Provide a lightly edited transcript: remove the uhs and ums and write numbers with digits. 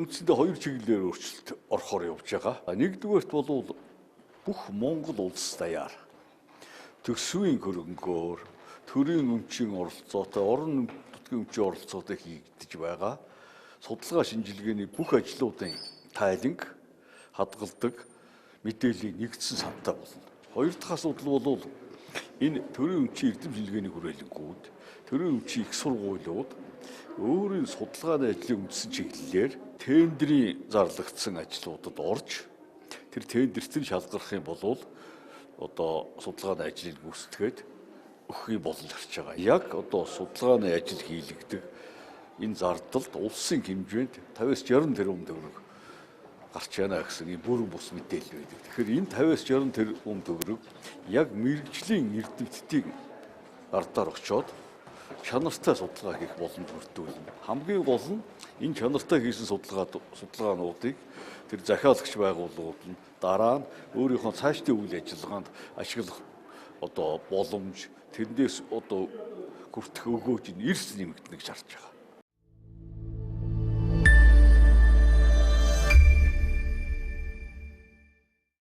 Үндсэндээ хоёр чиглэлээр өөрчлөлт орохоор явж байгаа. Нэгдүгээрт бол бүх Монгол улс даяар төсвийн хөрөнгөөр төрийн өмчийн оролцоотой, орон нутгийн өмчийн оролцоотой хийгдэж байгаа судалгаа шинжилгээний бүх ажлуудын тайланг хадгалдаг мэдээллийн нэгдсэн сантай болно. Хоёр дахь асуудал бол энэ төрийн өмчийн эрдэм шинжилгээний хүрээлэнгүүд, төрийн өмчийн их сургуулиуд өөрийн судалгааны ажлын үндсэн чиглэлээр тендрийн зарлагдсан ажлуудад орж тэр тендерт нь шалгарах юм бол одоо судалгааны ажлыг гүйцэтгээд өгөх боломж гарч байгаа. Яг одоо судалгааны ажил хийлэгдэх энэ зардалд улсын хэмжээнд 50-60 тэрбум төгрөг гарч яана гэсэн ийм бүрэн бус мэдээлэл байдаг. Тэгэхээр энэ 50-60 тэрбум төгрөг яг мэргэжлийн эрдэмтдийг ардаар очоод чанартай судалгаа хийх боломж бүрдүүлнэ. Хамгийн гол нь энэ чанартай хийсэн судалгаануудыг тэр захиалагч байгууллагууд нь дараа нь өөрийнхөө цаашдын үйл ажиллагаанд ашиглах одоо боломж, тэрнээс одоо хүртэх өгөөж нь эрс нэмэгдэнэ гэж харж байгаа.